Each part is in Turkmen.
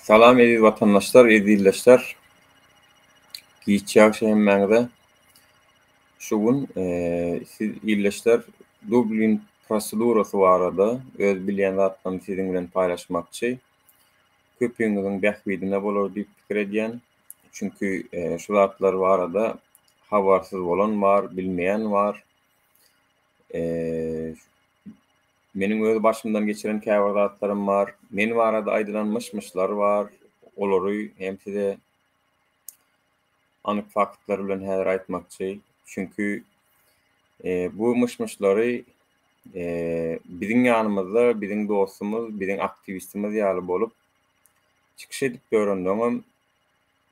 Salam eziz watandaşlar, eziz ildeşler. Giç ýagşy hemmäňize. Şu gün siz ildeşler Dublin prosedurasy barada öz bilýän zatlarymy siziň bilen paýlaşmakçy. Köpüňiziň bähbidine bolar diýip pikir edýän. Çünki şu zatlar barada habarsyz bolan bar, bilmeýän bar. Meniň öz başymdan geçiren käbir zatlarym bar. Men barada aýdylan myş-myşlar bar. Olary hem size anyk faktlar bilen häzir aýtmakçy. Çünki bu myş-myşlary biziň ýanymyzda, biziň dostumyz, biziň aktiwistimiz ýaly bolup çykyş edip ýörenleňem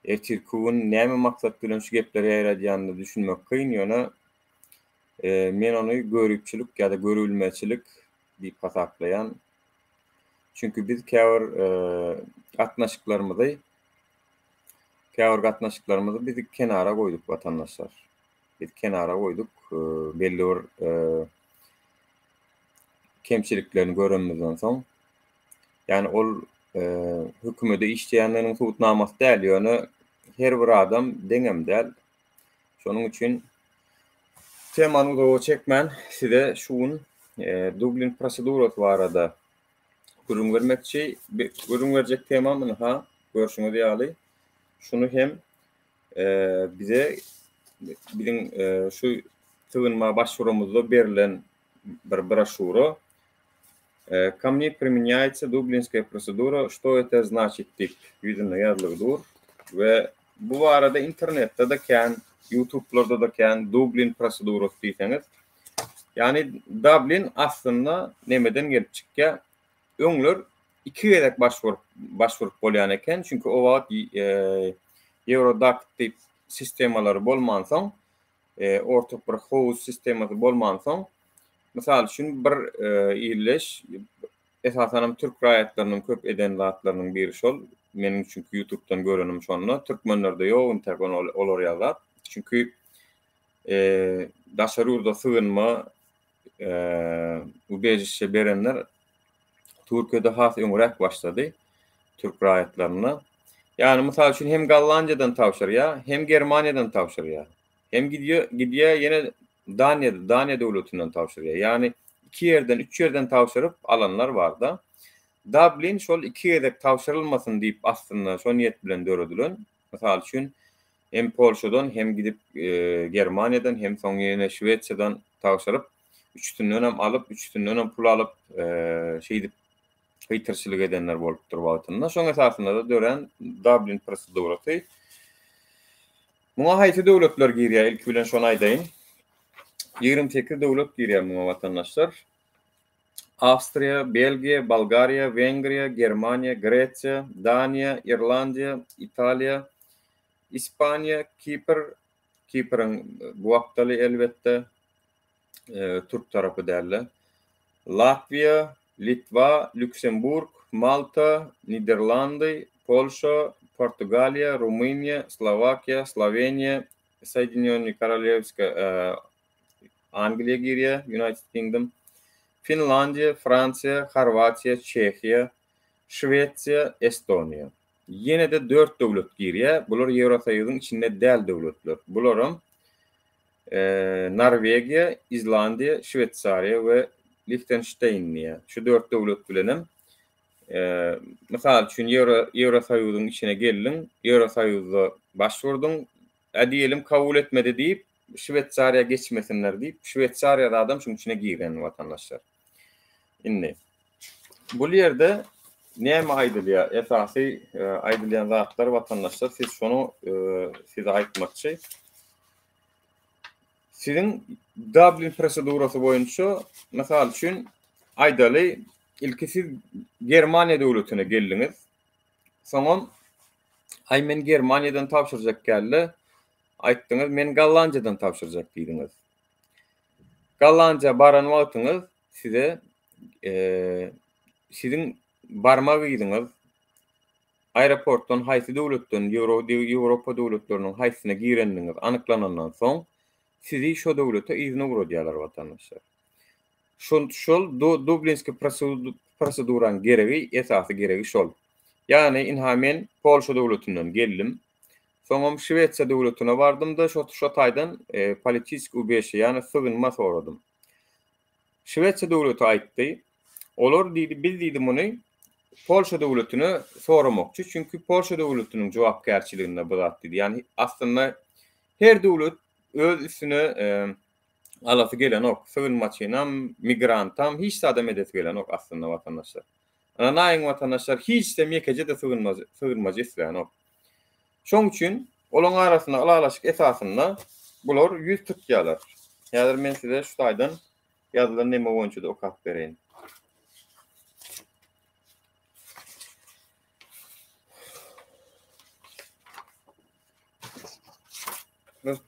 ertirki gün näme maksat bilen şu gepleri ýaýradýanyna düşünmek kyn, ýöne Men ony göripçilik ýa-da görübilmezçilik diýip hasaplaýan. Çünki biz käbir gatnaşyklarymyzy käbir gatnaşyklarymyzy biz kenara goýduk watandaşlar. Biz kenara goýduk belli bir kemçiliklerini görenimizden soň. Ýagny ol hökümede işleýänliginiň subutnamasy däl, ýöne her bir adam deňem däl. Şonuň üçin temany uzaga çekmän, size şu gün Dublin prosedurasy barada gürrüň bermekçi. Gürrüň berjek temam ynha, görşüňiz ýaly, şuny hem bize biziň şu sygynma başwuramyzda berlen bir broşura Ко мне применяется Дублинская процедура, что это значит diýip ýüzünde ýazlygy dur we bu barada internetde-de kän, ýutublarda-da kän Dublin prosedurasy diýseňiz, ýagny Dublin aslynda nemeden gelip çykýar, öňler iki gezek başwurup başwurup bolýan eken, çünki o wagt Eurodac diýip sistemalary bolmansoň, ortak bir howuz sistemasy bolmansoň, mysal üçin, bir ildeş, esasanam türk raýatlarynyň köp eden zatlarynyň biri şol, meniň çünki ýutubdan görenim şonda, türkmenlerde ýok intäk olar ýaly zat, çünki daşary ýurda sygynma ubežişe berenler Türkiýede has öňräk başlady, türk raýatlaryna. Ýagny, mysal üçin, hem Gollandiýadan tabşyrýar, hem Germaniýadan tabşyrýar. Hem gidýär, gidýär ýene Daniýa, Daniýa döwletinden tabşyrýar. Ýagny, iki ýerden, üç ýerden tabşyryp alanlar bar-da. Dublin şol iki gezek tabşyrylmasyn diýip aslynda şo niýet bilen döredilen. Mysal üçin, hem Polşadan, hem gidip Germaniýadan, hem soň ýene Şwesiýadan tabşyryp, üçüsindenem alyp, üçüsindenem pul alyp, şeýdip hyýtyrçylyk edenler bolupdyr wagtynda. Şoň esasynda-da dörän Dublin prosedurasy. Muňa haýsy döwletler girýär, ilki bilen şony aýdaýyn. 28 döwlet girýär muňa watandaşlar. Awstriýa, Belgiýa, Bolgariýa, Wengriýa, Germaniýa, Gresiýa, Daniýa, Irlandiýa, Italiýa, Ispaniýa, Kipr, Kipriň bu gapdaly elbetde, türk tarapy däl-de, Latwiýa, Litwa, Lýuksemburg, Malta, Niderlandy, Polşa, Portugaliýa, Rumyniýa, Slowakiýa, Sloweniýa, Soýedinýonnyý Korolewska, Angliýa girýär, United Kingdom, Finlandiýa, Fransiýa, Horwatiýa, Çehiýa, Şwesiýa, Estoniýa. Ýene-de dört döwlet girýär. Bular Ýewrosoýuzyň içinde däl döwletler. Bularam Norwegiýa, Islandiýa, Şweýsariýa we Lihtenşteýn diýýär. Şu dört döwlet bilenem mysal üçin Ýewrosoýuzyň içine geldiň, Ýewrosoýuzda başwurdyň, ä diýelim kabul etmedi diýip, Şweýsariýa geçmesinler diýip, Şweýsariýada adam şuň içine giren watandaşlar. Indi bul ýerde näme aýdylýar? Esasy aýdylýan zatlar watandaşlar siz şony size aýtmakçy. Siziň Dublin prosedurasy boýunça mysal üçin aýdaly ilki siz Germaniýa döwletine geldiňiz. Soňam aý men Germaniýadan tabşyrjak dälde aýtdyňyz men Gollandiýadan tabşyrjak diýdiňiz. Gollandiýa baran wagtyňyz size siziň barmak yzyňyz aeroportdan haýsy döwletden Ýewropa döwletleriniň haýsysyna girendigiňiz anyklanandan soň sizi şo döwlete yzyna ugradýarlar watandaşlar. Şol şol Dublinskiý proseduranyň geregi esasy geregi şol. Ýagny ynha men Polşa döwletinden geldim. Soňam Şwesiýa döwletine bardym-da şo şo taýdan politiski ubežişe ýagny sygynma soradym. Şwesiýa döwleti aýtdy, olar diýdi biz diýdi muny Polşa döwletine soramakçy, çünki Polşa döwletiniň jogapkärçiliginde bu zat diýdi. Ýagny aslynda her döwlet öz üstüne alasy gelenok. Sygynmaçynam, migrantam hiç zadam edesi gelenok aslynda watandaşlar. Ynanaýyň watandaşlar hiçsem ýekeje-de sygynmajy sygynmajy islänok. Şoň üçin olaň arasynda ylalaşyk esasynda bular ýüz tutýalar. Häzir men size şu taýdan ýazylan neme boýunça-da okap bereýin.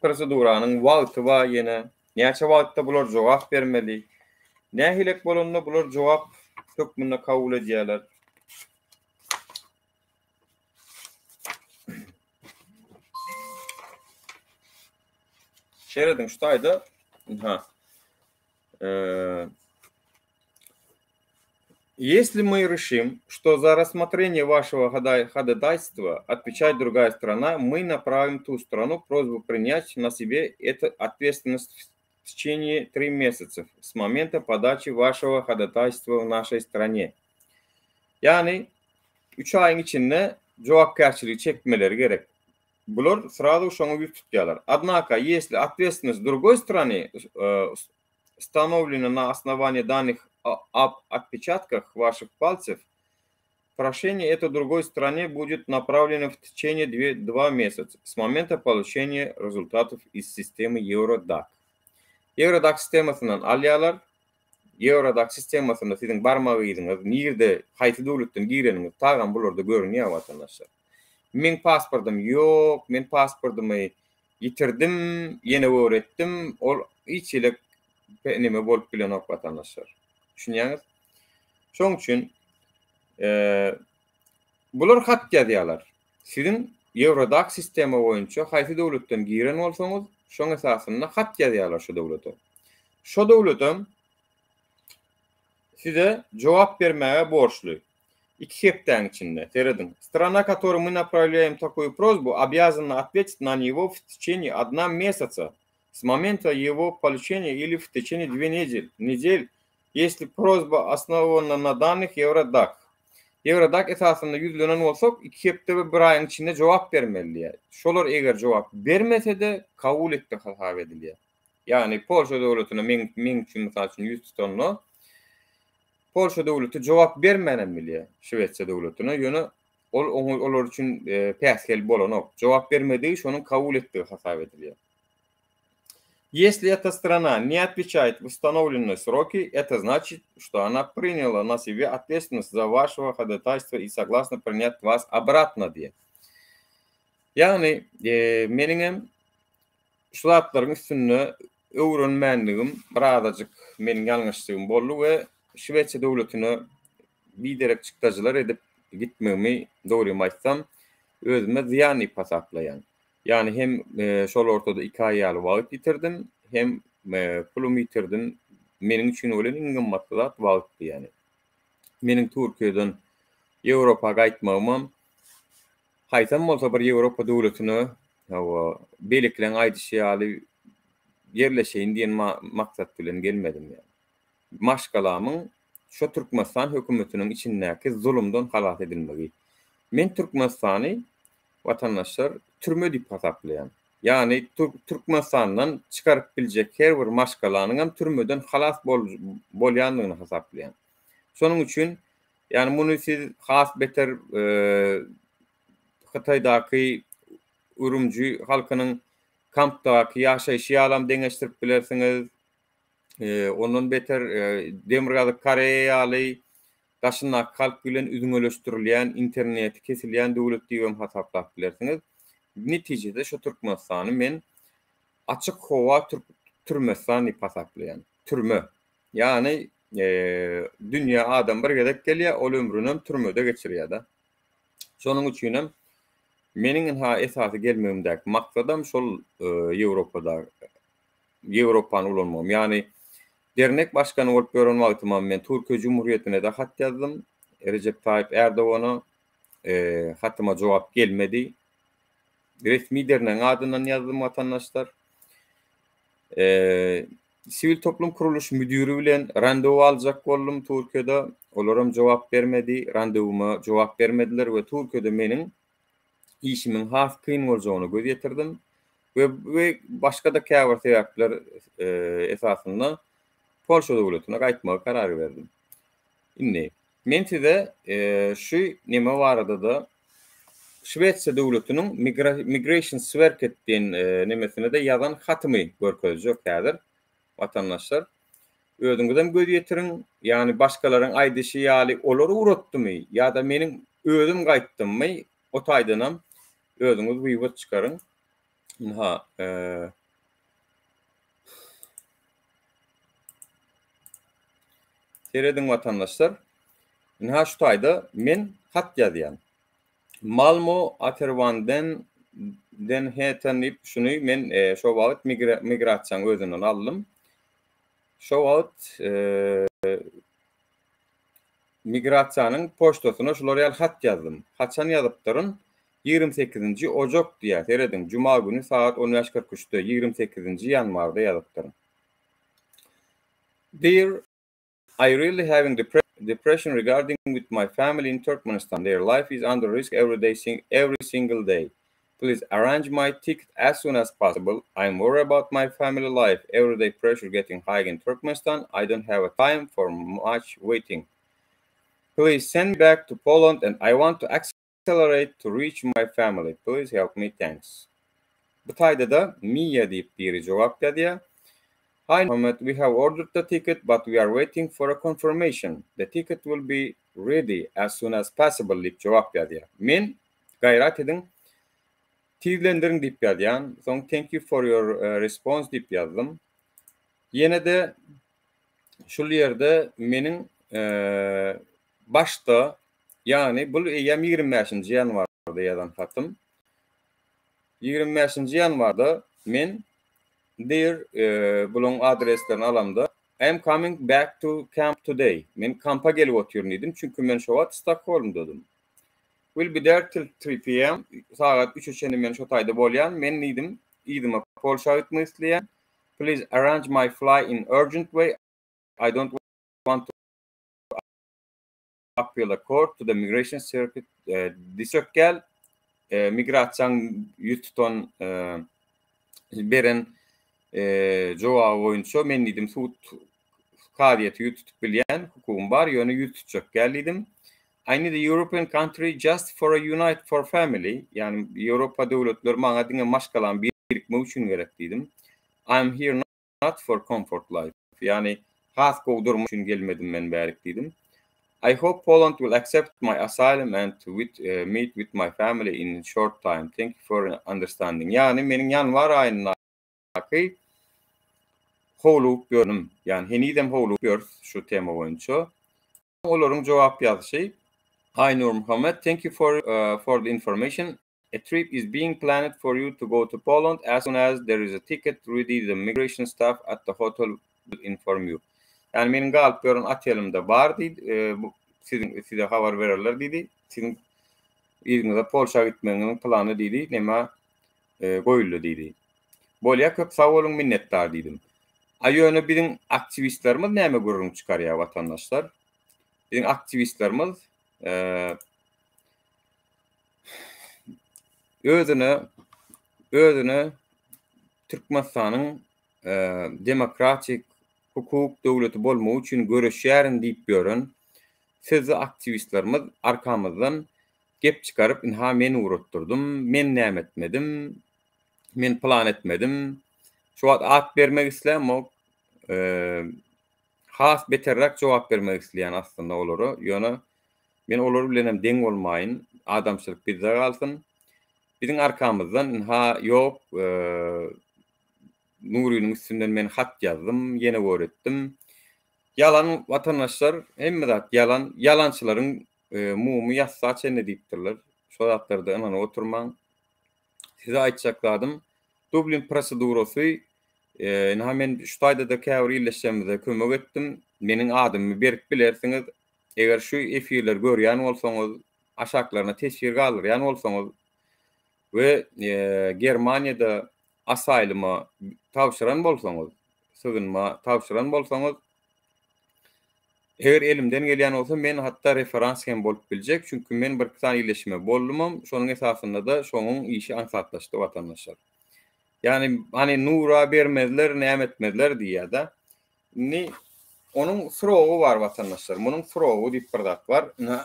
Proseduranyň wagty bar ýene. Näçe wagtda bular jogap bermeli? Nähilek bolanda bular jogap hökmünde kabul edýärler? Serediň şu taýda. Ynha. Если мы решим, что за рассмотрение вашего ходатайства отвечает другая страна, мы направим ту страну просьбу принять на себе эту ответственность в течение 3 месяцев с момента подачи вашего ходатайства в нашей стране. Ýagny üç aýyň içinde jogapkärçiligi çekmeleri gerek. Bular srazu şoňa ýüz tutýarlar. Odnako, если ответственность другой страны установлена на основании данных об отпечатках ваших пальцев, прошение это другой стране будет направлено в течение 2 месяца с момента получения результатов из системы Eurodac. Eurodac sistemasyndan alýarlar. Eurodac sistemasynda siziň barmak yzyňyz, nirde, haýsy döwletden gireniňiz tagam bularda görünýär watandaşlar. Meň pasportym ýok, men pasportymy Ýitirdim, ýene öwretdim, ol hiç hili neme bolup bilenok watandaşlar. Düşünýäňiz? Şoň üçin bular hat ýazýarlar. Siziň Eurodac sistema boýunça haýsy döwletden giren bolsaňyz, şoň esasynda hat ýazýarlar şo döwlete. Şo döwletem size jogap bermäge borçly. Iki hepdäň içinde. Serediň. Strana, которой мы направляем такую просьбу, обязана ответить на него в течение одна месяца с момента его получения или в течение две недель, недель, если просьба основана на данных Eurodac. Eurodac esasynda ýüzlenen bolsak, iki hepde we bir aýyň içinde jogap bermeli diýýär. Şolar eger jogap bermese-de, kabul etdi hasap edilýär. Ýagny Polşa döwletine meň meň üçin mysal üçin ýüz tutanda, Polşa döwleti jogap bermänem bilýär Şwesiýa döwletine, ýöne ol oňa olar üçin päsgel bolanok. Jogap bermedigi şonuň kabul etdigi hasap edilýär. Если эта страна не отвечает в установленные сроки, это значит, что она приняла на себя ответственность за вашего ходатайство и согласна принять вас обратно diýýär. Ýagny, meniňem Şu zatlaryň üstünde öwrenmänligim birazajyk meniň ýalňyşlygym boldy we Şwesiýa döwletine biderek çykdajylar edip gitmegimi dogrymy aýtsam özüme zyýan diýip hasaplaýan. Ýagny hem şol ortada iki aý ýaly wagt ýitirdim, hem pulumy ýitirdim. Meniň üçin welin iň gymmatly zat wagtdy ýagny. Meniň Türkiýeden Ýewropa gaýtmagymam Haýsam bolsa bir Ýewropa döwletine, hawa, beýlekileň aýdyşy ýaly ýerleşeýin diýen maksat bilen gelmedim ýa. Maşgalamyň şo Türkmenistan hökümetiniň içindäki zulumdan halas edilmegi. Men Türkmenistany, watandaşlar, türme diýip hasaplaýan. Ýagny Türkmenistandan çykaryp biljek her bir maşgalanyňam türmeden halas bolýandygyny hasaplaýan. Şonuň üçin Ýagny muny siz has beter Hytaýdaky Ürümji halkynyň kampdaky ýaşaýşy ýalam deňeşdirip bilersiňiz. Ondan beter Demirgazyk Koreýa ýaly daşyndaky halk bilen üzňeleşdirilýän, interneti kesilýän döwlet diýibem hasaplap bilersiňiz. Netijede şu Türkmenistany men açyk howa türmestan diýip hasaplaýan. Türme. Ýagny dünýä adam bir gezek gelýär, ol ömrünem türmede geçirýär-de. Şonuň üçinem meniň ynha esasy gelmegimdäki maksadam şol Ýewropada Ýewropany ulanmagym. Ýagny dernek başgany bolup ýören wagtymam men Türkiýe Jumhurýetine-de hat ýazdym, Rejep Taýyp Ärdogana. Hatyma jogap gelmedi. Resmi dernegiň adyndan ýazdym watandaşlar. Siwil toplum kuruluş müdiri bilen randewu aljak boldum Türkiýede. Olaram jogap bermedi. Randewuma jogap bermediler we Türkiýede meniň işimiň has kyn boljagyna göz ýetirdim we we başga-da käbir sebäpler esasynda Polşa döwletine gaýtmagy karar berdim. Indi men size şu neme barada-da Şwesiýa döwletiniň Migrationsverket diýen nemesine-de ýazan hatymy görkezjek häzir, watandaşlar. Özüňizem göz ýetiriň, ýagny başgalaryň aýdyşy ýaly olar ugratdymy ýa-da meniň özüm gaýtdymmy, o taýdanam özüňiz wywod çykaryň. Ynha, Serediň watandaşlar. Ynha şu taýda men hat ýazýan. Malmo Aterwanden den heten diýip şuny men şo wagt migrasiýaň özünden aldym. Şo wagt migrasiýanyň poçtasyna şular ýaly hat ýazdym. Haçan ýazypdyryn? 28-nji ojak diýýär. Serediň, juma güni sagat on bäş 43-de, 28-nji ýanwarda ýazypdyryn. Dear I really having depression regarding with my family in Turkmenistan. Their life is under risk every day, every single day. Please arrange my ticket as soon as possible. I'm worried about my family life. Everyday pressure getting high in Turkmenistan. I don't have a time for much waiting. Please send me back to Poland and I want to accelerate to reach my family. Please help me. Thanks. Bu taýda-da Mia diýip biri jogap ýazýar. Hi Muhammad, we have ordered the ticket, but we are waiting for a confirmation. The ticket will be ready as soon as possible diýip jogap ýazýar. Men gaýrat ediň, tizlendiriň diýip ýazýan. Soň thank you for your response diýip ýazdym. Ýene-de şul ýerde meniň başda, ýagny bul eýýäm 25-nji ýanwarda ýazan hatym. 25-nji ýanwarda men Dear, bulaň adreslerini alamda, I am coming back to camp today. Men kampa gelip otyryn diýdim, çünki men şo wagt Stokholmdadym. Will be there till 3 PM. Sagat üçe çenli men şo taýda bolýan. Men diýdim, yzyma Polşa gitmek isleýän. Please arrange my fly in urgent way. I don't want to appeal a court to the migration circuit diýjek gel migrasiýaň ýüz tutan beren jogaby boýunça men diýdim sud kazyýete ýüz tutup bilýän hukugym bar ýöne ýüz tutjak gel diýdim. I need a European country just for a unite for family ýagny Ýewropa döwletleri maňa diňe maşgalam birikmek üçin gerek diýdim. I am here not for comfort life, ýagny has gowy durmuş üçin gelmedim men bärik diýdim. I hope Poland will accept my asylum and with meet with my family in short time. Thank you for understanding. Ýagny meniň ýanwar aýyndaky howlugyp ýörnüm, ýagny henizem howlugyp ýörüs şu tema boýunça. Olaryň jogap ýazyşy, Hi Nurmuhammet, thank you for for the information. A trip is being planned for you to go to Poland as soon as there is a ticket ready the migration staff at the hotel will inform you. Ýagny meniň galyp ýören otelimde bar diýdi, siziň size habar bererler diýdi. Siziň yzyňyza Polşa gitmegiňiziň plany diýdi, neme goýuldy diýdi. Bolýa köp sag boluň minnetdar diýdim. A ýöne biziň aktiwistlerimiz näme gürrüň çykarýar watandaşlar? Biziň aktiwistlerimiz Özüne özüne Türkmenistanyň demokratik hukuk döwleti bolmagy üçin göreşýärin diýip ýören sözli aktiwistlerimiz arkamyzdan gep çykaryp ynha men ugratdyrdym, men näme etmedim, men pylan etmedim. Şu wagt at bermek islämok. Has beterräk jogap bermek isleýän aslynda olara. Ýöne Men olar bilenem deň bolmaýyn, adamçylyk bizde galsyn. Biziň arkamyzdan ynha ýok, Nurynyň üstünden men hat ýazdym, ýene gör etdim. Ýalan watandaşlar, hemme zat ýalan. Ýalançylaryň mumy ýassa çenli diýipdirler. Şo zatlarda ynanyp oturmaň. Size aýtjak zadym, Dublin prosedurasy, ynha men şu taýda-da käbir ildeşlerimize kömek etdim. Meniň adymy berip bilersiňiz. Eger şu efirleri görýän bolsaňyz. aşaklaryna teswir galdyrýan bolsaňyz we Germaniýada asaýlyma tabşyran bolsaňyz, sygynma tabşyran bolsaňyz, eger elimden gelýän bolsa, men hatda referans hem bolup biljek, çünki men birki sany illeşme boldumam, şonuň esasynda-da şonuň işi aňsatlaşdy watandaşlar. Ýagny, hany Nura bermezler, näme etmezler diýýär-de. Indi onuň srogy bar watandaşlar. Munuň srogy diýip bir zat bar. Ine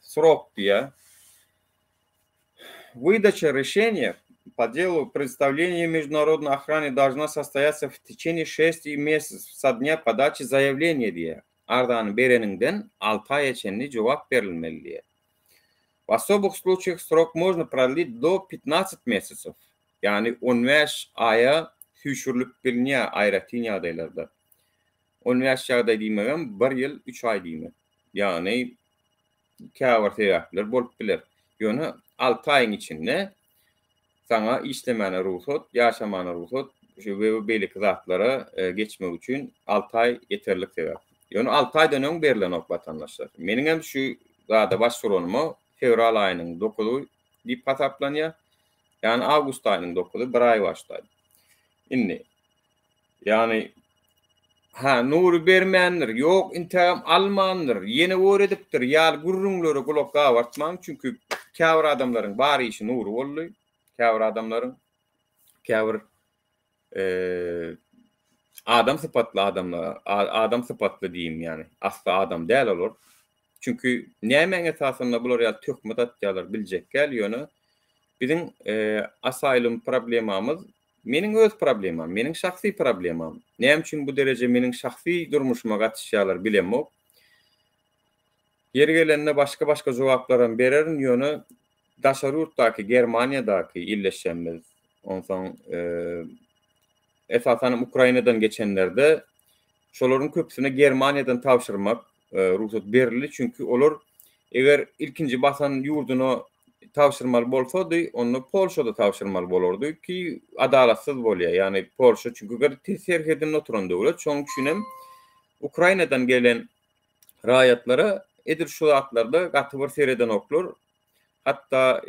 srok diýýär. Выдача решения по делу предоставления международной охраны должна состояться в течение шести месяцев со дня подачи заявления diýýär. Arzany bereniňden alty aýa çenli jogap berilmeli diýýär. В особых случаях срок можно продлить до 15 месяцев. Ýagny 15 aýa süýşürilip bilinýär aýratyn ýagdaýlarda. 15 ýagdaý diýmegem bir ýyl üç aý diýmek. Ýagny käbir sebäpler bolup biler. Ýöne alty aýyň içinde saňa işlemäne rugsat, ýaşamana rugsat şu we beýleki zatlara geçmek üçin alty aý ýeterlik sebäp. Ýöne alty aýdan öň berlenok watandaşlar. Meniňem şu zada başwuranyma fewral aýynyň dokuzy diýip hasaplanýar. Ýagny awgust aýynyň dokuzy bir aý başlaýdy. Indi ýagny ha Nury bermändir, ýok intägem almandyr, ýene gor edipdir ýaly gürrüňlere gulak gabartmaň, çünki käbir adamlaryň bar işi Nury boldy, käbir adamlaryň käbir adam sypatly adamlar, adam sypatly diýim ýagny asly adam däl olar. Çünki nämäň esasynda bular ýaly töhmet atýarlar biljek däl, ýöne biziň asylum problemamyz meniň öz problemam, meniň şahsy problemam. Näme üçin bu dereje meniň şahsy durmuşyma gatyşýarlar bilemok. Ýeri gelende başga-başga jogaplaram bererin, ýöne daşary ýurtdaky Germaniýadaky illeşenimiz, onsoň esasanam Ukrainadan geçenlerde şolaryň köpüsine Germaniýadan tabşyrmak rugsat berildi, çünki olar eger ilkinji basan ýurduna tabşyrmaly bolsady, onda Polşada tabşyrmaly bolardy ki, adalatsyz bolýar. Ýagny Polşa çünki bir serhedinde oturan döwlet, şonuň üçin hem Ukrainadan gelen raýatlara edil şu zatlarda gaty bir seredenoklar. Hatda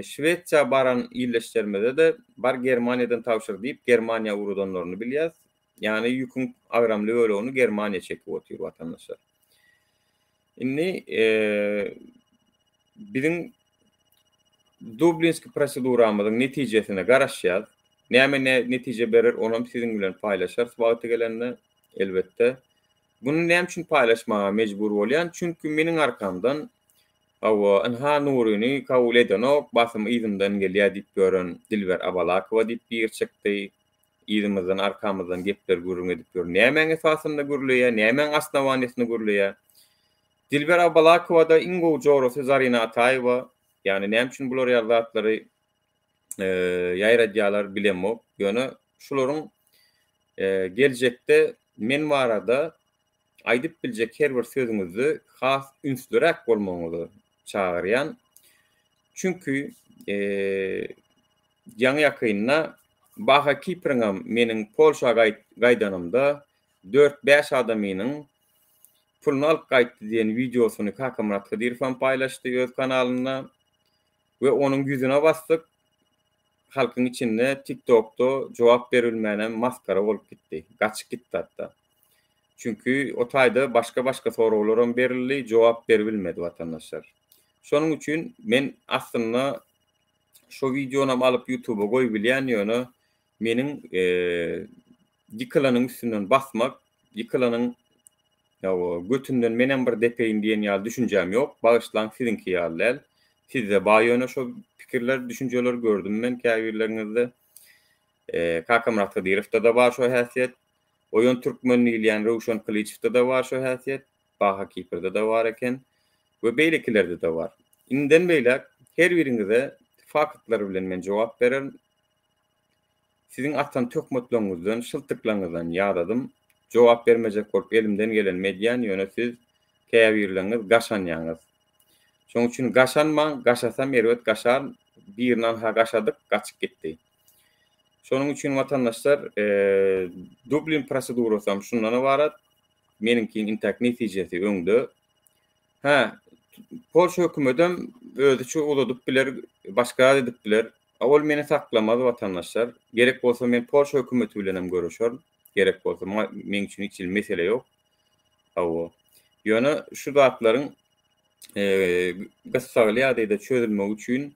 Şwesiýa baran ildeşlerimize-de bar Germaniýadan tabşyr diýip, Germaniýa ugradanlaryny bilýäs. Ýagny ýüküň agramly bölegini Germaniýa çekip otyr watandaşlar. Indi biziň Dublinski proseduramyzyň netijesine garaşýas. Näme netije berer onam siziň bilen paýlaşarys wagty gelende elbetde. Muny näme üçin paýlaşmaga mejbur bolýan? Çünki meniň arkamdan hawa ynha Nuryny kabul edenok, basym yzymdan gelýär diýip ýören Dilber Abalakowa diýip biri çykdy. Yzymyzdan arkamyzdan gepler gürrüň edip ýör. Nämäň esasynda gürleýär, nämäň osnowaniýasynda gürleýär? Dilber Abalakowada iň gowy jorasy Zarina Ataýewa. Ýagny näme üçin bular ýaly zatlary ýaýradýarlar bilemok. Ýöne şularyň geljekde men barada aýdyp biljek her bir sözüňizde has ünsliräk bolmagyňyzy çagyrýan. Çünki ýaňy-ýakynda Baha Kipriňem meniň Polşa gaýdanymda dört-bäş adamynyň puluny alyp gaýtdy diýen wideosyny Kakamyrat Hydyrowam paýlaşdy öz kanalynda we onuň ýüzüne basdyk. Halkyň içinde TikTokda jogap berilmänem masgara bolup gitdi. Gaçyp gitdi hatda. Çünki o taýda başga-başga soraglaram berildi, jogap beribilmedi watandaşlar. Şonuň üçin men aslynda şo wideonam alyp ýutuba goýubilýän ýöne meniň ýykylanyň üstünden basmak, ýykylanyň götünden menem bir depeýin diýen ýaly düşünjäm ýok. Bagyşlaň siziňki ýaly däl. Sizde bar ýöne şo pikirler, düşünjeler gördüm men käbirleriňizde. Kakamyrat Hydyrowda-da bar şo häsiýet. Oýan türkmen diýilýän Röwşen Kylyçowda-da bar şo häsiýet. Baha Kiprde-de bar eken we beýlekilerde-de bar. Indiden beýläk her biriňize faktlar bilen men jogap bererin. Siziň atan töhmetleňizden, şyltyklaňyzdan ýadadym. Jogap bermejek bolup elimden gelenimi edýän, ýöne siz käbirleňiz gaşanýaňyz. Şoň üçin gaşanmaň, gaşasam erbet gaşaryn. Birini anha gaşadyk, gaçyp gitdi. Şonuň üçin watandaşlar, Dublin prosedurasam şundan ybarat. Meniňkiň intäk netijesi öňde. Hä, Polşa hökümetem özüçe uzadyp biler, başga zat edip biler. A ol meni saklamaz watandaşlar. Gerek bolsa men Polşa hökümeti bilenem göreşerin. Gerek bolsa meň üçin hiç hili mesele ýok. Hawa. Ýöne şu zatlaryň gyssagly ýagdaýda çözülmegi üçin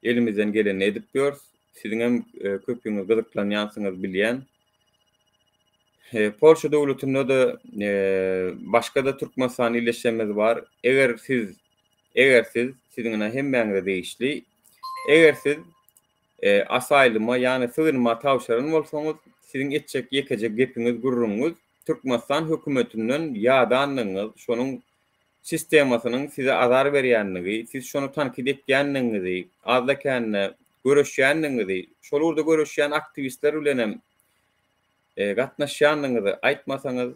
elimizden gelenini edip ýörüs. Siziňem köpüňiz gyzyklanýansyňyz bilýän. Polşa döwletinde-de başga-da Türkmenistan ildeşlerimiz bar. Eger siz, eger siz, siziň ine hemmäňize degişli, eger siz asaýlyma, ýagny sygynma tabşyran bolsaňyz, siziň etjek ýekeje gepiňiz, gürrüňiňiz Türkmenistan hökümetinden ýadandygyňyz, şonuň sistemasynyň size azar berýänligi, siz şony tankyt etýändigiňizi, azda-kände göreşýändigiňizi, şol ugurda göreşýän aktiwistler bilenem gatnaşýandygyňyzy aýtmasaňyz,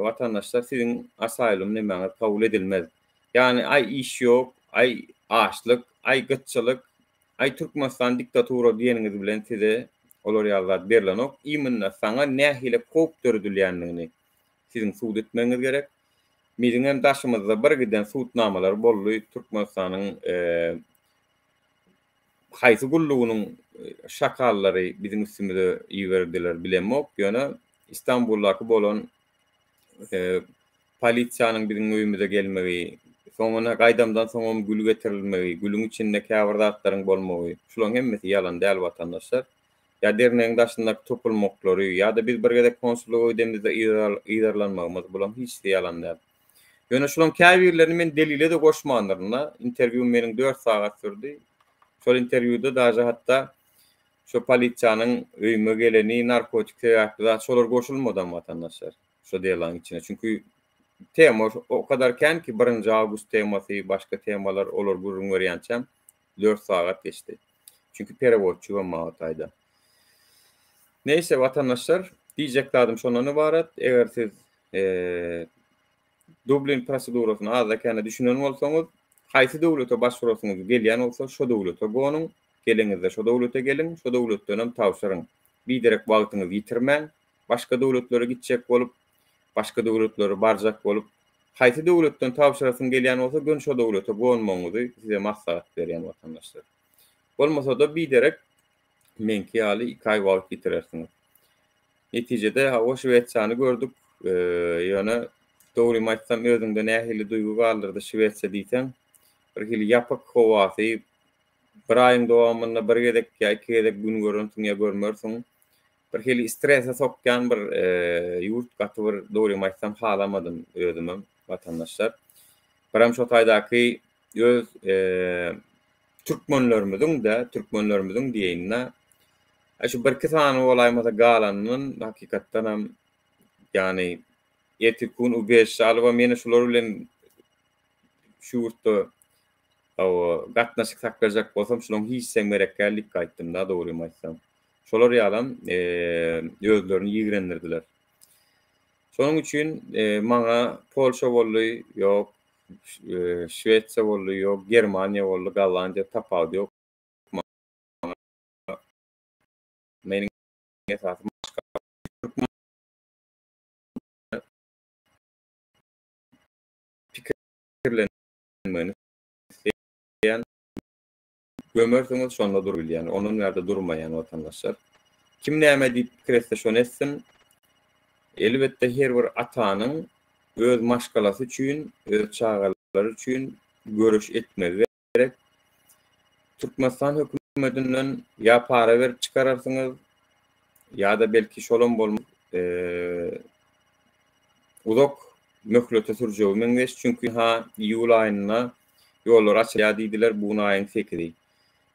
watandaşlar siziň asylum nemäňiz kabul edilmez. Ýagny aý iş ýok, aý açlyk, aý gytçylyk, aý Türkmenistan diktatura diýeniňiz bilen size olar ýaly zat berlenok. Imенно saňa nähili howp döredilýändigini siziň subut etmegiňiz gerek. Biziňem daşymyzda bir giden sudnamalar boldy Türkmenistanyň haýsy gullugynyň şakallary biziň üstümize iberdiler bilemok, ýöne Istanbuldaky bolan polisiýanyň biziň öýümize gelmegi, soňuna gaýdamdan soňam gül getirilmegi, gülüň içinde käbir zatlaryň bolmagy, şularyň hemmesi ýalan däl watandaşlar. Ýa dernegiň daşyndaky topulmaklary, ýa-da biz bir gezek konsullyga gidemizde yzarlanmagymyz, bularyň hiçisi ýalan däl. Ýöne şularyň käbirlerini men delile-de goşmandyryn-da. Interwýum meniň dört sagat sürdi. Şol interwýuda daže hatda şo polisiýanyň öýüme geleni, narkotik sebäpli zat şolar goşulmadam watandaşlar şo delaň içine. Çünki tema o kadar kän ki, birinji awgust temasy, başga temalar olar gürrüň berýänçäm dört sagat geçdi. Çünki perewodçygam bar o taýda. Neýse watandaşlar, diýjek zadym şondan ybarat. Eger siz Dublin prosedurasyna azda-kände düşünen bolsaňyz, haýsy döwlete başwurasyňyz gelýän bolsa, şo döwlete gonuň, geleňizde şo döwlete geliň, şo döwletdenem tabşyryň. Biderek wagtyňyzy ýitirmäň, başga döwletlere gitjek bolup, başga döwletlere barjak bolup, haýsy döwletden tabşyrasyň gelýän bolsa, göni şo döwlete gonmagyňyzy size maslahat berýän watandaşlar. Bolmasa-da biderek meňki ýaly iki aý wagt ýitirersiňiz. Netijede hawa Şwesiýany gördük. Ýöne dogrymy aýtsam özüňde nähili duýgy galdyrdy Şwesiýa diýseň, bir hili ýapyk howasy, bir aýyň dowamynda bir gezek ýa iki gezek gün görensiň ýa görmersiň. Bir hili strese sokýan bir ýurt gaty bir dogrymy aýtsam halamadym özümem watandaşlar. Birem şo taýdaky öz türkmenlerimiziň-de, türkmenlerimiziň diýeýin-de, şu birki sany bolaýmasa galanyndan hakykatdanam ýagny ertirki gün ubežişe alybam ýene şular bilen şu ýurtda hawa gatnaşyk saklajak bolsam şularyň hiçisem gerek däl diýip gaýtdym-da dogrymy aýtsam. Şolar ýalam özlerini ýigrendirdiler. Şonuň üçin maňa Polşa boldy, ýok, Şwesiýa boldy, ýok, Germaniýa boldy, Gollandiýa tapawudy ýok. Maňa meniň esasy maşgala türkmen pikirlenmegini isleýän. Gömersiňiz şonda dur bilýän. Ondan bärde durmaýan watandaşlar. Kim näme diýip pikir etse şony etsin. Elbetde her bir atanyň öz maşgalasy üçin, öz çagalary üçin göreş etmegi gerek. Türkmenistan hökümetinden ýa para berip çykararsyňyz, ýa-da belki şolam bolmaz. Uzak möhlete sürjegi meňzeş, çünki ha iýul aýynda Ýollar açylýar diýdiler, bu gün aýyň sekizi.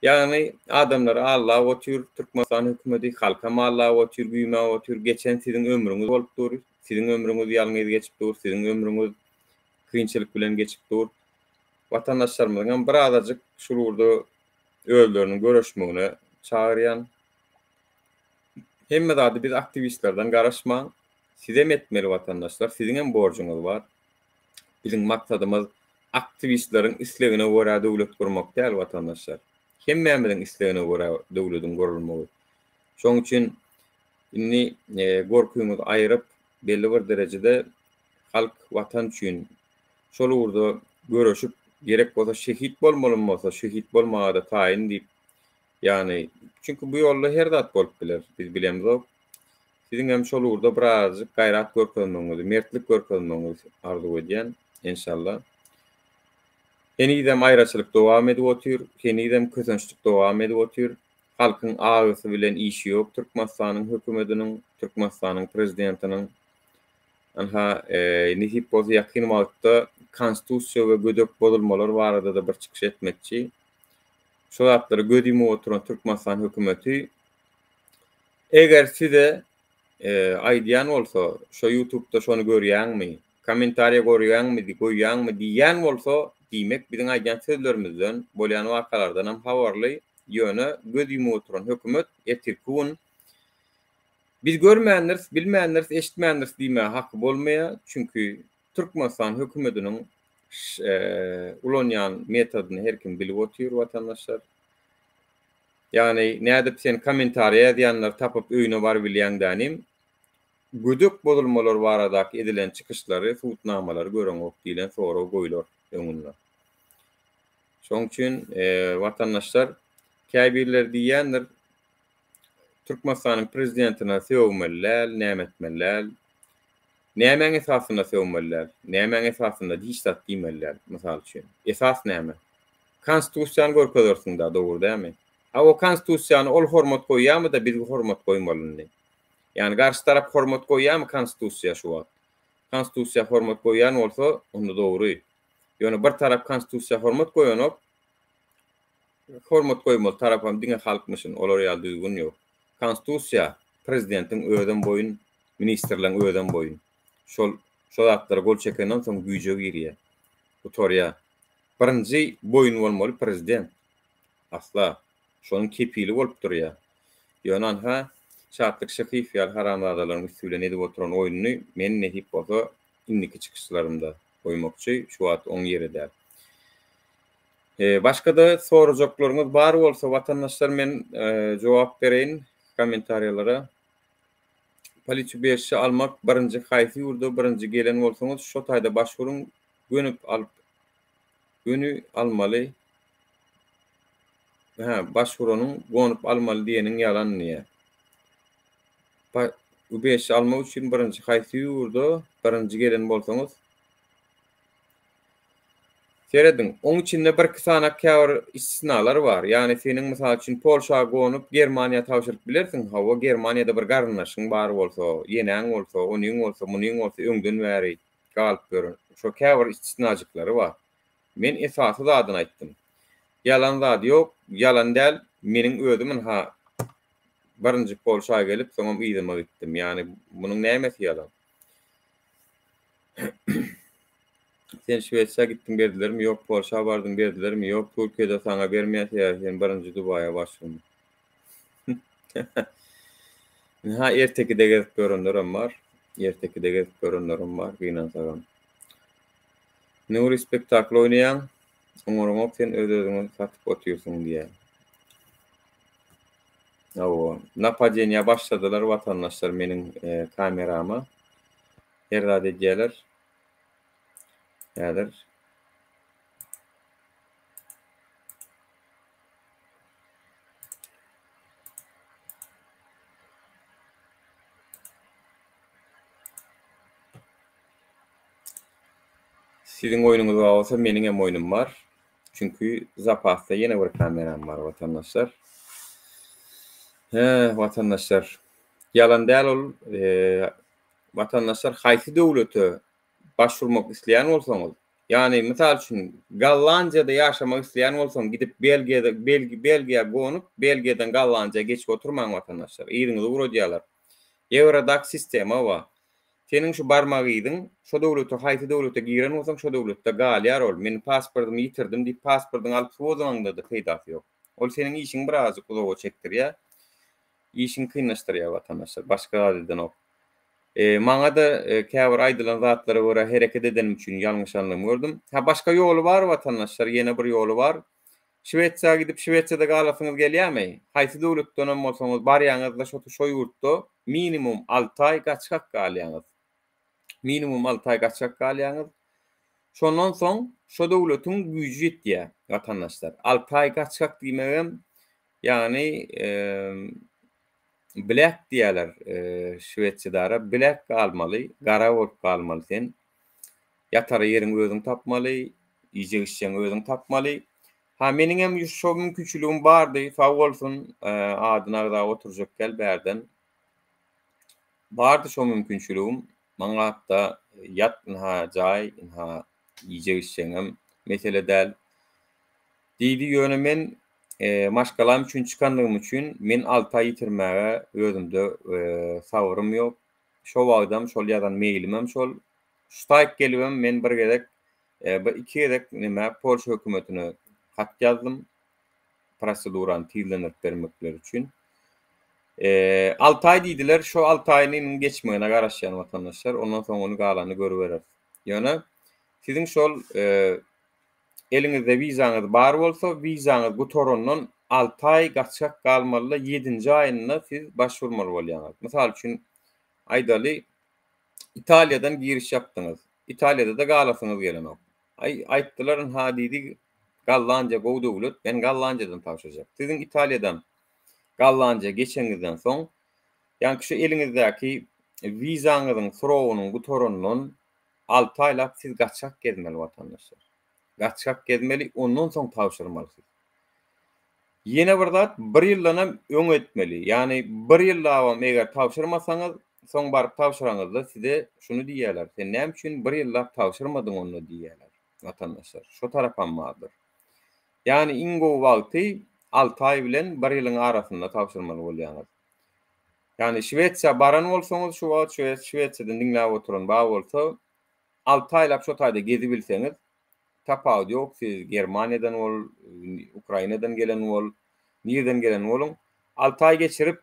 Ýagny adamlary aldap otyr Türkmenistan hökümeti, halkam aldap otyr, güýmäp otyr. Geçen siziň ömrüňiz bolup dur, siziň ömrüňiz ýalňyz geçip dur, siziň ömrüňiz kynçylyk bilen geçip dur. Watandaşlarymyzyňam birazajyk şul ugurda özleriniň göreşmegine çagyrýan. Hemme zady biz aktiwistlerden garaşmaň. Sizem etmeli watandaşlar, siziňem borjuňyz bar. Biziň maksadymyz aktiwistleriň islegine görä döwlet gurmak däl watandaşlar. Hemmämiziň islegine görä döwlediň gurulmagy. Şoň üçin indi gorkyňyzy aýryp belli bir derejede halk watan üçin şol ugurda göreşip. Gerek bolsa şehit bolmalym bolsa, şehit bolmaga-da taýyn diýip, ýagny, çünki bu ýolda her zat bolup biler, biz bilemzok. Siziň hem şol ugurda birazajyk gaýrat görkezmegiňizi, mertlik görkezmegiňizi arzuw edýän, enşalla. Henizem aýraçylyk dowam edip otyr, henizem kösençlik dowam edip otyr. Halkyň agysy bilen işi ýok Türkmenistanyň hökümediniň, Türkmenistanyň prezidentiniň. Ynha, nesip bolsa ýakyn wagtda konstitusiýa we gödek bozulmalar barada-da bir çykyş etmekçi. Şu zatlara göz ýumup oturan Türkmenistan hökümeti eger size aýdýan bolsa, şo ýutubda şony görýäňmi, kommentariýa görýäňmi, goýýaňmy diýýän bolsa, diýmek biziň aýdýan sözlerimizden, bolýan wakalardanam habarly, ýöne göz ýumup oturan hökümet ertirki gün Biz görmändiris, bilmändiris, eşitmändiris diýmäge haky bolmaýar, çünki Türkmenistan hökümetiniň ulanýan metodyny her kim bilip otyr watandaşlar. Ýagny nädip sen kommentariýa ýazýanlary tapyp öýüne barybilýäň dänim, gödek bozulmalar baradaky edilen çykyşlary, subutnamalary göreňok diýlen sorag goýlar öňünde. Şoň üçin watandaşlar käbirleri diýýändir, Türkmenistanyň prezidentine sögmeli däl, näme etmeli däl. Nämäň esasynda sögmeli däl? Nämäň esasynda hiç zat diýmeli däl, mysal üçin. Esas näme? Konstitusiýany görkezersiň-dä, dogry dälmi? A o konstitusiýany ol hormat goýýarmy-da biz hormat goýmaly indi? Ýagny garşy tarap hormat goýýarmy konstitusiýa şu wagt? Konstitusiýa hormat goýýan bolsa, onda dogry. Ýöne bir tarap konstitusiýa hormat goýanok, Hormat goýmaly tarapam diňe halkmyşyn, olar ýaly düzgün ýok. Konstitusiýa prezidentiň özem boýun, ministrleň özem boýun. Şol şo zatlara gol çekenden soň güýje girýär. Gutarýar. Birinji boýun bolmaly prezident. Asla. Şonuň kepili bolup durýar. Ýöne anha Şatlyk Şyhyýew ýaly haramzadalaryň üsti bilen edip oturan oýnuny men nesip bolsa indiki çykyşlarymda goýmakçy, şu wagt oň ýeri däl. Başga-da sorajaklaryňyz bar bolsa watandaşlar men jogap bereýin kommentariýalara. Politubezçi almak birinji haýsy ýurda birinji gelen bolsaňyz şo taýda başwuruň gönüp alyp göni almaly hä başwuranyň gonup almaly diýeniň ýalan diýýär. Ubezçi almak üçin birinji haýsy ýurda birinji gelen bolsaňyz Serediň, oň içinde birki sanak käbir istisnalar bar. Ýagny seniň mysal üçin Polşa gonup Germaniýa tabşyryp bilersiň, hawa Germaniýada bir garyndaşyň bar bolsa, ýeneň bolsa, onyň bolsa, munyň bolsa öňden bäri galyp ýören şo käbir istisnajyklary bar. Men esasy zadyny aýtdym. Ýalan zady ýok, ýalan däl, meniň özüm ynha birinji Polşa gelip soňam yzyma gitdim. Ýagny munuň nämesi ýalan? Sen Şwesiýa gitdiň berdilermi ýok Polşa bardyň berdilermi ýok Türkiýede saňa bermeýär sebäbi sen birinji Dubaýa başvurma. Ynha ertekide gezip ýörenlerem bar. Ertekide gezip ýörenlerem bar gynansagam. Nury spektakl oýnaýaň. Oňaraňok sen öz özüňi satyp otyrsyň diýýär. Hawa, napadeniýa başladylar watandaşlar meniň kamerama. Her zat edýärler. Häzir. Siziň oýnuňyz bar bolsa meniň hem oýnum bar. Çünki zapasda ýene bir kameram bar watandaşlar. He, watandaşlar. Ýalan däl ol. Watandaşlar haýsy döwlete başvurmak isleýän bolsaňyz, ýagny mysal üçin Gollandiýada ýaşamak isleýän bolsaň gidip Belgiýada Belgiýa gonup Belgiýadan Gollandiýa geçip oturmaň watandaşlar. Yzyňyzy ugradýarlar. Ewrodak sistema bar. Seniň şu barmak yzyň şo döwlete haýsy döwlete giren bolsaň şo döwletde galýar ol. Men pasportymy ýitirdim diýip pasportyňy alyp suwa zyňaňda-da peýdasy ýok. Ol seniň işiňi birazajyk uzaga çekdirýär. Işiňi kynlaşdyrýar watandaşlar. Başga zat edenok. Maňa-da käbir aýdylan zatlara görä hereket edenim üçin ýalňyşanlygymy gördüm. Ha başga ýoly bar watandaşlar ýene bir ýoly bar. Şwesiýa gidip Şwesiýada galasyňyz gelýärmi? Haýsy döwletdenem bolsaňyz barýaňyzda şo şo ýurtda minimum alty aý gaçgak galýaňyz. Minimum alty aý gaçgak galýaňyz. Şondan soň şo döwletiň güýji ýetýär watandaşlar. 6 aý gaçgak diýmegem ýagny black diýýärler Şwesiýadara black galmaly, gara bolup galmaly sen. Ýatara ýeriňi özüň tapmaly, iýjek-içjegiňi özüň tapmaly. Ha meniňem şo mümkinçiligim bardy, sag bolsun, adyny agzap oturjak däl bärden. Bardy şo mümkinçiligim. Maňa hatda ýat ynha jaý, ynha iýjek-içjegiňem mesele däl diýdi. Ýöne men maşgalam üçin çykanlygym üçin men alty aý ýitirmäge özümde sabrym ýok. Şo wagtam şol ýazan meýlimem şol. Şu taýyk gelibem men bir gezek, bir iki gezek nämä Polşa hökümetine hat ýazdym. Prosedurany tizlendirip bermekleri üçin. 6 aý diýdiler, şo 6 aýynyň geçmegine garaşýan watandaşlar, ondan soň ony galanyny görübereris. Ýöne siziň şol eliňizde wizaňyz bar bolsa, wizaňyz gutarandan 6 aý gaçgak galmalyda, ýedinji aýynda siz başvurmaly bolýaňyz. Mysal üçin, aýdaly, Italiýadan giriş ýapdyňyz. Italiýada-da galasyňyz gelenok. Aý, aýtdylar, ynha diýdi, Gollandiýa gowy döwlet, men Gollandiýadan tabşyrjak. Siziň Italiýadan Gollandiýa geçeniňizden soň, ýaňky şu eliňizdäki wizaňyzyň srogynyň gutarandan 6 aýlap siz gaçgak gezmeli watandaşlar. Gaçgak gezmeli, ondan soň tabşyrmaly siz. Ýene bir zat, bir ýyldanam öň etmeli. Ýagny bir ýyllabam eger tabşyrmasaňyz, soň baryp tabşyraňyzda size şuny diýýärler, sen näme üçin bir ýyllap tabşyrmadyň onda diýýärler watandaşlar. Şo tarapam bardyr. Ýagny iň gowy wagty 6 aý bilen bir ýylyň arasynda tabşyrmaly bolýaňyz. Ýagny Şwesiýa baran bolsaňyz şu wagt Şwesiýadan diňläp oturan bar bolsa, 6 aýlap şo taýda gezibilseňiz, Tapawudy ýok, siz Germaniýadan bol, Ukrainadan gelen bol, nirden gelen boluň. 6 aý geçirip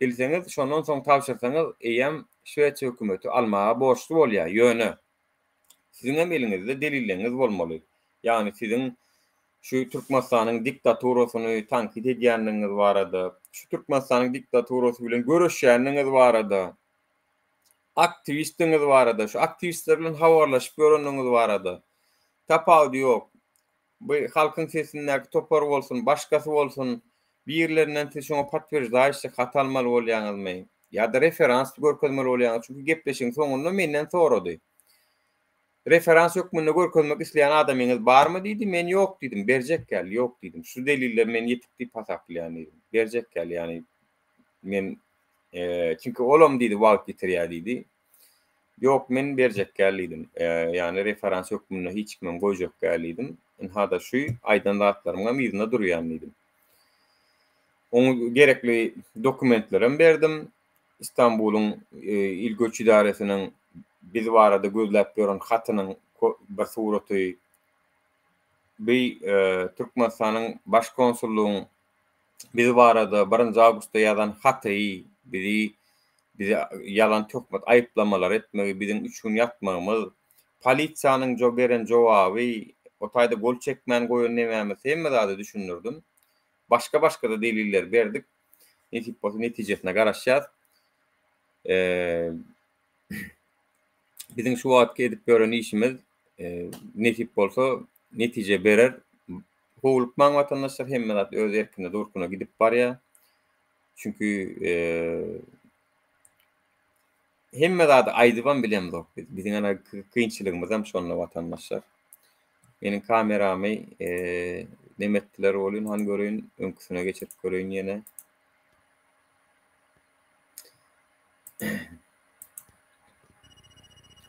bilseňiz, şondan soň tabşyrsaňyz, eýýäm Şwesiýa hökümeti almaga borçly bolýar. Ýöne siziňem eliňizde delilleňiz bolmaly. Ýagny siziň şu Türkmenistanyň diktaturasyny tankyt edýändigiňiz barada, şu Türkmenistanyň diktaturasy bilen göreşýändigiňiz barada, Aktiwistdigiňiz barada, şu aktiwistler bilen habarlaşyp ýörendigiňiz barada. Tapawudy ýok. Bu Halkyň sesindäki topar bolsun, başgasy bolsun, birlerinden siz şoňa potwерждающий hat almaly bolýaňyzmy? Ýa-da referans görkezmeli bolýaňyz. Çünki gepleşigiň soňunda menden sorady. Referans hökmünde görkezmek isleýän adamyňyz barmy diýdi. Men ýok diýdim. Berjek ýaly ýok diýdim. Şu deliller men ýetik diýip hasaplaýan diýdim. Berjek ýaly ýagny men çünki olam diýdi wagt ýitirýär diýdi. Ýok men berjek däl diýdim. Ýagny referans hökmünde hiç kimem goýjak däl diýdim. Ynha-da şu aýdan zatlarymyňam yzynda durýan diýdim. Oňa gerekli dokumentlerem berdim. Istanbulyň il göç idaresiniň biz barada gözläp ýören hatynyň bir suraty, bi Türkmenistanyň Baş konsullygyň biz barada birinji awgustda ýazan haty, bizi bize ýalan töhmet aýyplamalar etmegi, biziň üç gün ýatmagymyz, polisiýanyň jo beren jogaby, o taýda gol çekmän goýan nemämiz hemme zady düşündirdim. Başga-başga-da deliller berdik. Nesip bolsa netijesine garaşýas. Biziň şu wagtky edip ýören işimiz nesip bolsa netije berer. Howlukmaň watandaşlar hemme zat öz erkine durkuna gidip barýar. Çünki hemme zady aýdybam bilemzok biz. Biziň ana kynçylygymyzam şonda watandaşlar. Meniň kameramy neme etdiler welin hany göreýin öňküsine geçirip göreýin ýene.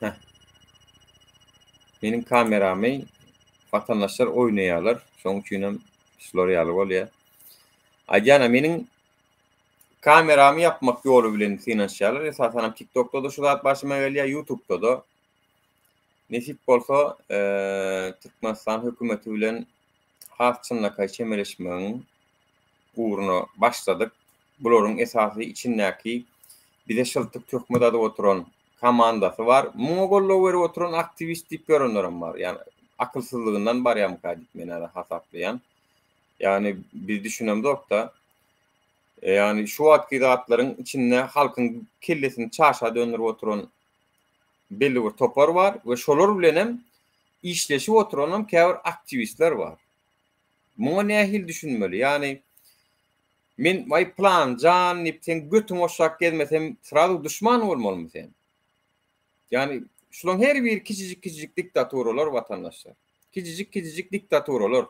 Heh. Meniň kameramy watandaşlar oýnaýarlar. Şonuň üçin hem şular ýaly bolýar. Aýdýan-a meniň kameramy ýapmak ýoly bilen synanyşýarlar. Esasan hem TikTokda-da şu zat başyma gelýär, YouTube'da-da. Nesip bolsa, Türkmenistan hökümeti bilen has çynlakaý çemeleşmegiň ugruna başladyk. Bularyň esasy içindäki bize şyltyk töhmet adyp oturan komandasy bar. Muňa goldaw berip oturan aktiwist diýip ýörenlerem bar. Ýagny akylsyzlygyndan barýarmyka diýip men häzir hasaplaýan. Ýagny biz düşünemzok-da. Ýagny şu wagtky zatlaryň içinde halkyň kellesini çaşa döndürip oturan belli bir topar bar we şolar bilenem. işleşip oturanam käbir aktiwistler bar. Muňa nähili düşünmeli? Ýagny men waý pylan jan diýip seň götüňi oşlap gezmesem srazu duşman bolmalymy sen? Ýagny şularyň her biri kiçijik-kiçijik diktaturalar watandaşlar. Kiçijik-kiçijik diktaturalar.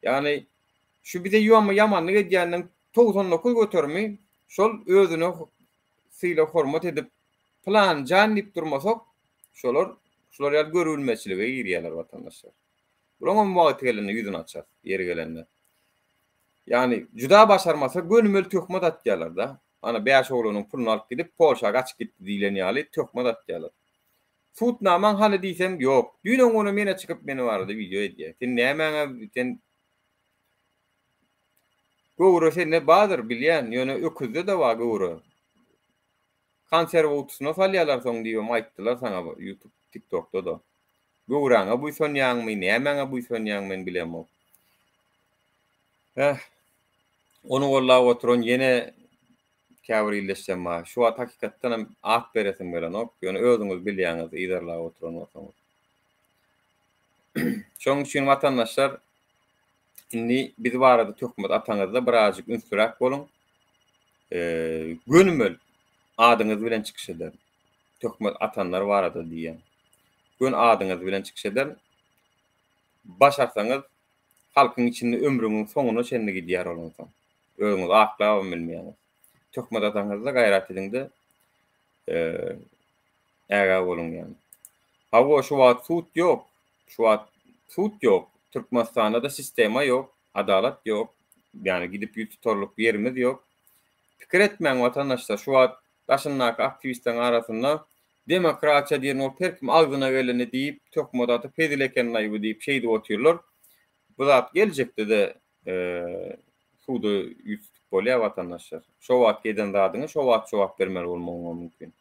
Ýagny şu bize ýamanlyk edýänleň 99 göterimi şol özüne sylag hormat edip pylan jan diýip durmasak şolar şular ýaly görübilmezçilige girýärler watandaşlar. Bulaňam wagty gelende ýüzüni açar, ýeri gelende. Ýagny juda başarmasa gönümel töhmet atýarlar-da. Ana bäş oglanyň puluny alyp gidip Polşa gaçyp gitdi diýlen ýaly töhmet atýarlar. Sudnamaň hany diýsem ýok. Düýn öňňünem ýene çykyp meni barada wideo edýär. Sen nämäňe sen Göwre sende bardyr bilýän, ýöne öküzde-de bar göwre. Konserwa gutusyna salýarlar soň diýibem aýtdylar saňa ýutub tiktokda-da. Göwräňe buýsanýaňmy, nämäňe buýsanýaň men bilemok. Eh. Ony gollap oturan ýene käbir ildeşlerim bar. Şu wagt hakykatdan hem at beresim gelenok. Ýöne özüňiz bilýäňiz yzarlap oturan bolsaňyz. Şonuň üçin watandaşlar indi biz barada töhmet ataňyzda birazjyk ünsliräk boluň. Gönümel adyňyz bilen çykyş ederin. Töhmet atanlar barada diýýän. Gön adyňyz bilen çykyş ederin. Başarsaňyz halkyň içinde ömrüňiň soňuna çenli gidýär ol onsoň. Özüňizi aklabam bilmeýäňiz. Töhmet ataňyzda gaýrat ediňde ägä boluň ýaly. Hawa şu wagt sud ýok. Şu wagt sud ýok. Türkmenistanda-da sistema ýok, adalat ýok. Ýagny gidip ýüz tutarlyk ýerimiz ýok. Pikir etmäň watandaşlar şu wagt daşyndaky aktiwistleriň arasynda demokratiýa diýen bolup her kim agzyna geleni diýip töhmet atyp hezil ekenlaý bu diýip şeýdip otyrlar. Bu zat geljekde-de suda ýüz tutup bolýar watandaşlar. Şo wagtky eden zadyňa şo wagt jogap bermeli bolmagyňam mümkin.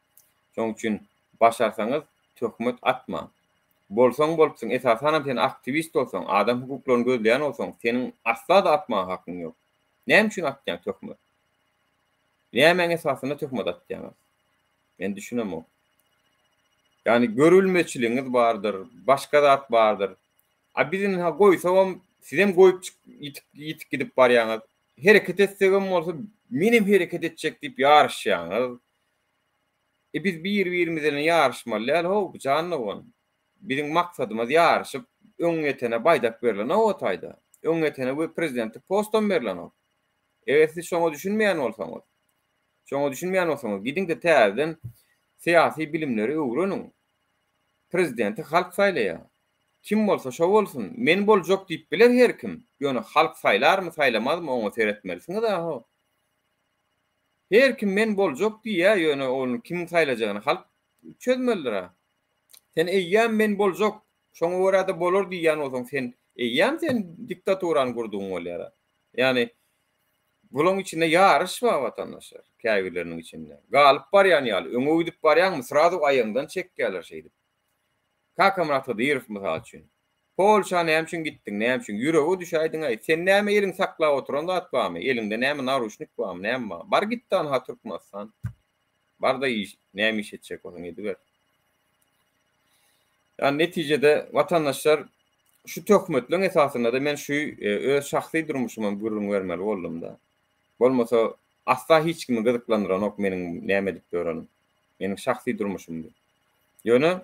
Şonuň üçin başarsaňyz töhmet atmaň. Bolsaň bolupsyň, esasanam sen aktiwist bolsaň, adam hukuklaryny gözleýän bolsaň, seniň asla-da atmaga hakyň ýok. Näme üçin atýaň töhmet? Nämäň esasynda töhmet atýaňyz? Men düşünemok. Ýagny görülmeçiligiňiz bardyr, başga zat bardyr. A biz indi goýsagam, sizem goýup ýitip ýitip gidip barýaňyz. Hereket etsegem bolsa, menem hereket etjek diýip ýaryşýaňyz. E biz bir-birimiz bilen ýaryşmaly däl how, jan dogan. Biziň maksadymyz ýaryşyp, öňýetene baýdak berlenok o taýda. Öňýetene we prezidentlik postam berlenok. Eger siz şoňa düşünmeýän bolsaňyz, şoňa düşünmeýän bolsaňyz, gidiň-de täzeden syýasy bilimleri öwreniň. Prezidenti halk saýlaýar. Kim bolsa şo bolsun, men boljak diýip biler her kim, ýöne halk saýlarmy, saýlamazmy oňa seretmelisiňiz-ä ho. Her kim men boljak diýýär, ýöne ony kimiň saýlajagyny halk çözmelidir-ä. Sen eýýäm men boljak, şoňa görä-de bolar diýýän bolsaň, sen eýýäm sen diktaturany gurdugyň bolýar-a. Ýagny bulaň içinde ýaryş bar watandaşlar, käbirleriniň içinde. Galyp barýan ýaly, öňe gidip barýaňmy, srazu aýagyňdan çekýärler şeýdip. Kakamyrat Hydyrow mysal üçin. Polşa näme üçin gitdiň, näme üçin? Ýürege düşäýdiň-aý. Sen näme eliňi saklap oturan zat barmy? Eliňde näme naruşnik barmy, näme bar? Bar git-de anha Türkmenistan. Bar-da iş, näme iş etjek bolsaň ediber. Ýani netijede watandaşlar şu töhmetleň esasynda-da men şu öz şahsy durmuşymam gürrüň bermeli boldum-da. Bolmasa asla hiç kimi gyzyklandyranok meniň näme edip ýörenim. Meniň şahsy durmuşym bu. Ýöne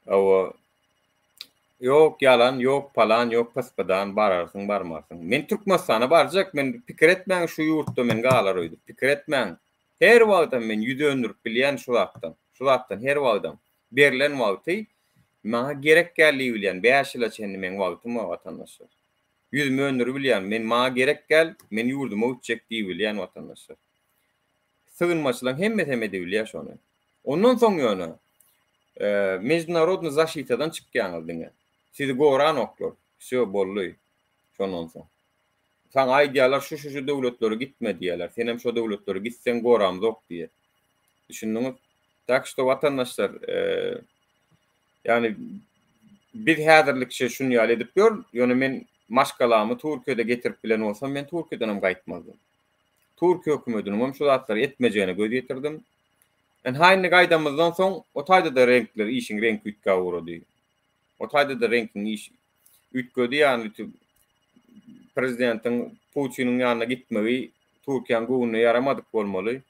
hawa ýok ýalan, ýok palan, ýok pyspydan bararsyň, barmarsyň. Men Türkmenistana barjak, men pikir etmäň şu ýurtda men galar öýdüp, pikir etmäň. Her wagtam men ýüz döndürip bilýän şu zatdan. Şu zatdan her wagtam. Berlen wagty maňa gerek däl diýibilýän. Bäş ýyla çenli meň wagtym bar watandaşlar. Ýüzümi öndüribilýän. Men maňa gerek däl, men ýurduma gitjek diýibilýän watandaşlar. Sygynmaçylaryň hemmesi hem edibilýär şony. Ondan soň ýöne mejdunarodnyý zaşitadan çykýaňyz diňe. Sizi goranoklar. Wsýo boldy. Şondan soň. Saňa aýdýarlar şu şu şu döwletlere gitme diýýärler. Senem şo döwletlere gitseň goramzok diýýär. Düşündiňiz? Tak şto watandaşlar ýagny biz häzirlikçe şuny ýaly edip ýör, ýöne men maşgalamy Türkiýede getirip bilen bolsam men Türkiýeden hem gaýtmazdym. Türkiýe hökümetiniň hem şu zatlary etmejegine göz ýetirdim. Ynha indi gaýdamyzdan soň o taýda-da reňkler işiň reňki üýtgäp ugrady. O taýda-da reňkiň iş üýtgedi ýagny prezidentiň Putiniň ýanyna gitmegi Türkiýäň göwnüne ýaramadyk bolmaly.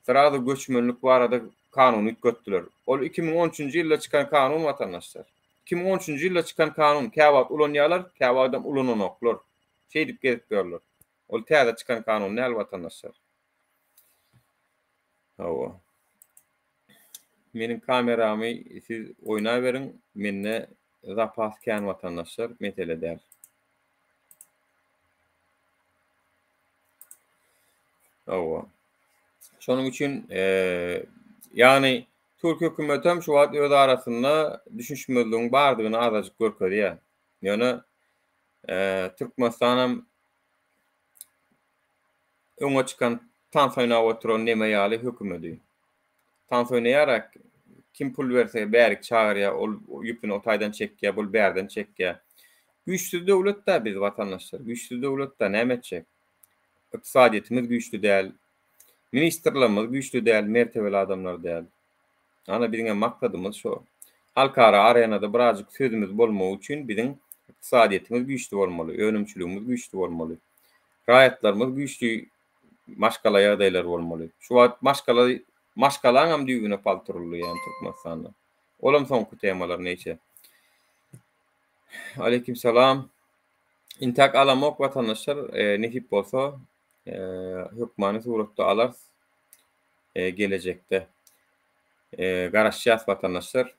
Srazu göçmenlik barada kanuny üýtgetdiler. Ol 2013-nji ýylda çykan kanun watandaşlar. 2013-nji ýylda çykan kanun käwagt ulanýarlar, käwagtam ulananoklar. Şeýdip gezip ýörler. Ol täze çykan kanun däl watandaşlar. Hawa. Meniň kameramy siz oýnaberiň, mende zapas kän watandaşlar, mesele däl. Hawa. Şonuň üçin, ýagny türk hökümetem şu wagt öz arasynda düşünişmezligiň bardygyny azajyk görkezýär. Ýöne Türkmenistanam öňe çykan tans oýnap oturan neme ýaly hökümedi. Tans oýnaýar-a, kim pul berse bärik çagyrýar, ol ýüpüni o taýdan çekýär, bul bärden çekýär. Güýçsüz döwlet-dä biz watandaşlar, güýçsüz döwlet-dä, näme etjek? Ykdysadyýetimiz güýçli däl, ministrlerimiz güýçli däl, mertebeli adamlar däl. Ana biziňem maksadymyz şo. Halkara arenada birazjyk sözümiz bolmagy üçin biziň ykdysadyýetimiz güýçli bolmaly, önümçiligimiz güýçli bolmaly. Raýatlarymyz güýçli maşgala ýagdaýlary bolmaly. Şu wagt maşgala maşgalaňam düýbüne pal turuldy ýani Türkmenistanda. Olam soňky temalar neýse. Aleýkim salam. Intäk alamok watandaşlar, nesip bolsa hökmany suratda alarys gelejekde. Garaşýas watandaşlar.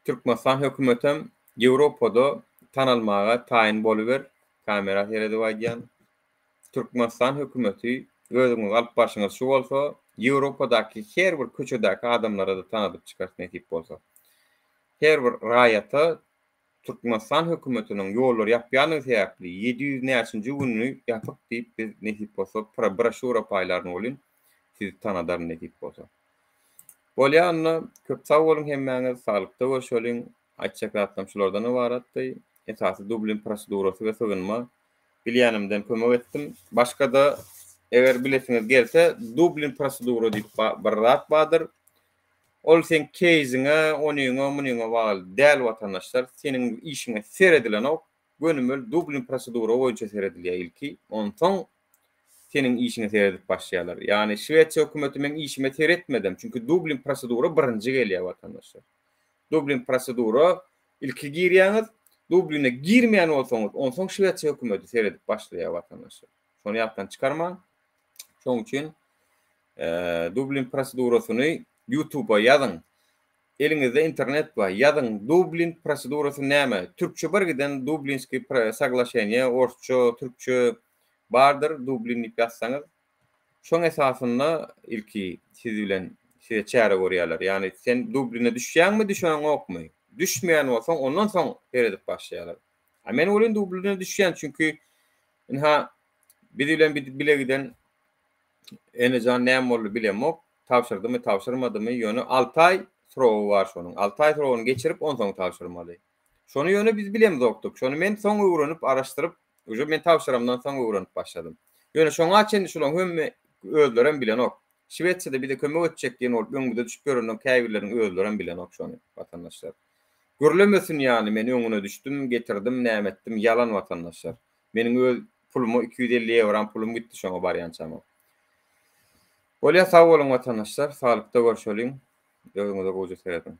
Türkmenistan hökümetem Ýewropada tanalmaga taýyn boluber, kamera seredip aýdýan. Türkmenistan hökümeti özüňizi alyp barşyňyz şu bolsa, Ýewropadaky her bir köçedäki adamlara-da tanadyp çykarys nesip bolsa. Her bir raýata Türkmenistan hökümetiniň ýollary ýapýandygy sebäpli 700 näçinji gününi ýapyk diýip biz nesip bolsa broşýura paýlaryn welin sizi tanadaryn nesip bolsa. Bolýa onda köp sag boluň hemmäňiz saglykda görşeliň aýtjak zatlarym şulardan ybaratdy. Esasy Dublin prosedurasy we sygynma bilýänimden kömek etdim. Başgada eger bilesiňiz gelse Dublin prosedura diýip bir zat bardyr. Ol seň keýziňe, onyňa, munyňa bagly däl watandaşlar. Seniň işiňe seredilenok. Gönümel Dublin prosedura boýunça seredilýär ilki. Onsoň seniň işiňe seredip başlaýarlar. Ýagny Şwesiýa hökümeti meň işime seretmedem. Çünki Dublin prosedura birinji gelýär watandaşlar. Dublin prosedura ilki girýäňiz. Dubline girmeýän bolsaňyz, onsoň Şwesiýa hökümeti seredip başlaýar watandaşlar. Şony ýatdan çykarmaň. Şoň üçin Dublin prosedurasyny YouTube-a ýazyň. Eliňizde internet bar. Ýazyň Dublin prosedurasy näme? Türkçe bir giden Dublinskiý soglaşeniýe, orsça, türkçe bardyr Dublin diýip ýazsaňyz. Şoň esasynda ilki siz bilen size çäre görýärler. Ýagny sen Dubline düşýäňmi, düşeňokmy? Düşmeýän bolsaň, ondan soň seredip başlaýarlar. A men welin Dubline düşýän, çünki ynha Biz bilen bile giden Enejan näme boldy bilemok. Tabşyrdymy, tabşyrmadymy, ýöne alty aý srogy bar şonuň. Alty aý srogyny geçirip, onsoň tabşyrmaly. Şony ýöne biz bilemzokdyk. Şony men soň öwrenip, araşdyryp, uje men tabşyramdan soň öwrenip başladym. Ýöne şoňa çenli şulaň hemme özlerem bilenok. Şwesiýada bize kömek etjek diýen bolup öňümize düşüp ýörenleriň käbirleriniň özlerem bilenok şony, watandaşlar. Gürlemesin ýany men öňüne düşdüm, getirdim, näme etdim, ýalan watandaşlar. Meniň öz puluma 250 ýewram pulum gitdi şoňa barýançam. Bolýa sag boluň watandaşlar, saglykda görşeliň. Özüňize gowja serediň.